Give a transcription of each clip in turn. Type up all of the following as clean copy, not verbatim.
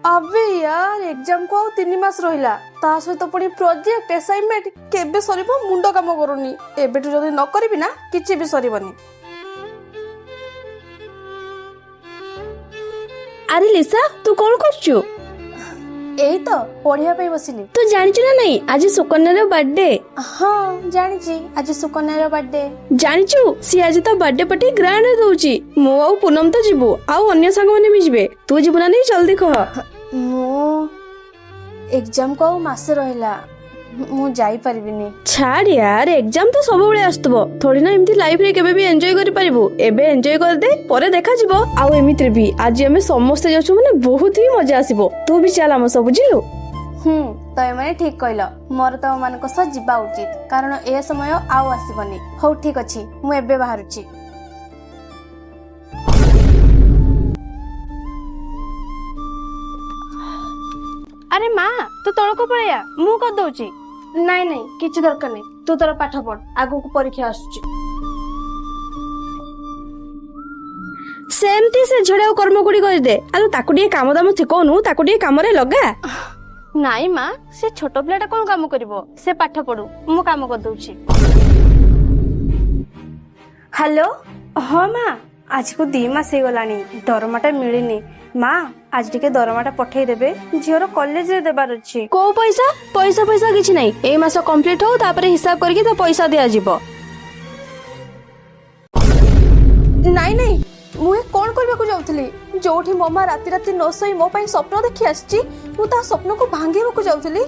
ଆବେ ୟାର, ଏକ୍ଜାମକୁ ଆଉ 3 ମାସ ରହିଲା। ତା ସହିତ ପୁଣି ପ୍ରୋଜେକ୍ଟ, ଆସାଇନମେଣ୍ଟ କେବେ ସରିବ? ମୁଣ୍ଡ କାମ କରୁନି। ଏବେଠୁ ଯଦି ନ କରିବି ନା, କିଛି ବି ସରିବନି। ଆରେ ଲିସା, ତୁ କଣ କରୁଛୁ? ଏଇ ତ ପଢିବା ପାଇଁ ବସିଲି। ତୁ ଜାଣିଛୁ ନା ନାଇଁ, ଆଜି ସୁକନ୍ୟାର ବାର୍ଥଡେ? ହଁ, ଜାଣିଛି, ଆଜି ସୁକନ୍ୟାର ବାର୍ଥଡେ। ଜାଣିଛୁ, ସିଏ ଆଜି ତା ବାର୍ଥଡେ ପାର୍ଟି ଗ୍ରାଣ୍ଡ ଦଉଛି। ମୁଁ ଆଉ ପୂନମ ତ ଯିବୁ, ଆଉ ଅନ୍ୟ ସାଙ୍ଗମାନେ ବି ଯିବେ। ତୁ ଯିବୁ ନା ନାଇଁ, ଜଲ୍ଦି କହ। ମୁଁ ଏକ୍ଜାମକୁ ଆଉ ମାସେ ରହିଲା, ମୁଁ ଯାଇପାରିବିନି। ଛାଡ ୟାର, ଏକ୍ଜାମ ତ ସବୁବେଳେ ଆସୁଥିବ। ଥୋଡି ନା ଏମିତି ଲାଇଫରେ କେବେ ବି ଏନ୍ଜୟ କରିପାରିବୁ? ଏବେ ଏନ୍ଜୟ କରିଦେ, ପରେ ଦେଖାଯିବ। ଆଉ ଏମିତିରେ ବି ଆଜି ଆମେ ସମସ୍ତେ ଯାଉଛୁ, ମାନେ ବହୁତ ହିଁ ମଜା ଆସିବ। ତୁ ବି ଚାଲ ଆମ ସହ, ବୁଝିଲୁ? ହୁଁ, ତମେ ମାନେ ଠିକ କହିଲ। ମୋର ତମ ମାନଙ୍କ ସହ ଯିବା ଉଚିତ, କାରଣ ଏ ସମୟ ଆଉ ଆସିବନି। ହଉ, ଠିକ ଅଛି, ମୁଁ ଏବେ ବାହାରୁଛି। ଆରେ ମା, ତୁ ତଳକୁ ପଳେଇଆ, ମୁଁ କରିଦଉଛି। ନାଇଁ ନାଇଁ, କିଛି ଦରକାର ନାହିଁ। ତୁ ତୋର ପାଠ ପଢ, ଆଗକୁ ପରୀକ୍ଷା ଆସୁଛି। ସେମିତି ସେ ଝିଅଟାକୁ କର୍ମ ଗୁଡି କରିଦେ। ଆଲୋ, ତାକୁ ଟିକେ କାମ ଦାମ ଶିଖଉନୁ, ତାକୁ ଟିକେ କାମରେ ଲଗା। ନାଇଁ ମା, ସେ ଛୋଟ ପିଲାଟା କଣ କାମ କରିବ? ସେ ପାଠ ପଢୁ, ମୁଁ କାମ କରିଦଉଛି। ହ୍ୟାଲୋ, ହଁ ମା, ଆଜକୁ 2 ମାସ ହେଇଗଲାଣି, ଦରମାଟା ମିଳିନି। ମା, ଆଜି ଟିକେ ଦରମାଟା ପଠେଇଦେବେ, ଝିଅର କଲେଜରେ ଦେବାର ଅଛି। କୋଉ ପଇସା? ପଇସା ପଇସା କିଛି ନାହିଁ। ଏଇ ମାସ କମ୍ପ୍ଲିଟ ହଉ, ତାପରେ ହିସାବ କରିକି ତା ପଇସା ଦିଆଯିବ। ନାଇଁ ନାଇଁ, ମୁଁ ଏ କଣ କରିବାକୁ ଯାଉଥିଲି? ଯୋଉଠି ମୋ ମା ରାତି ରାତି ନ ଶୋଇ ମୋ ପାଇଁ ସ୍ୱପ୍ନ ଦେଖି ଆସିଛି, ମୁଁ ତା ସ୍ୱପ୍ନକୁ ଭାଙ୍ଗିବାକୁ ଯାଉଥିଲି।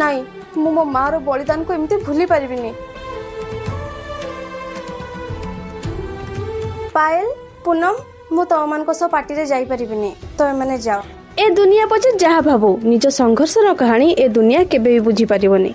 ନାଇଁ, ମୁଁ ମୋ ମାର ବଳିଦାନକୁ ଏମିତି ଭୁଲି ପାରିବିନି। ପାଏଲ, ପୁନମ, ମୁଁ ତମମାନଙ୍କ ସହ ପାର୍ଟିରେ ଯାଇପାରିବିନି, ତମେମାନେ ଯାଅ। ଏ ଦୁନିଆ ପଛେ ଯାହା ଭାବୁ, ନିଜ ସଂଘର୍ଷର କାହାଣୀ ଏ ଦୁନିଆ କେବେ ବି ବୁଝିପାରିବନି।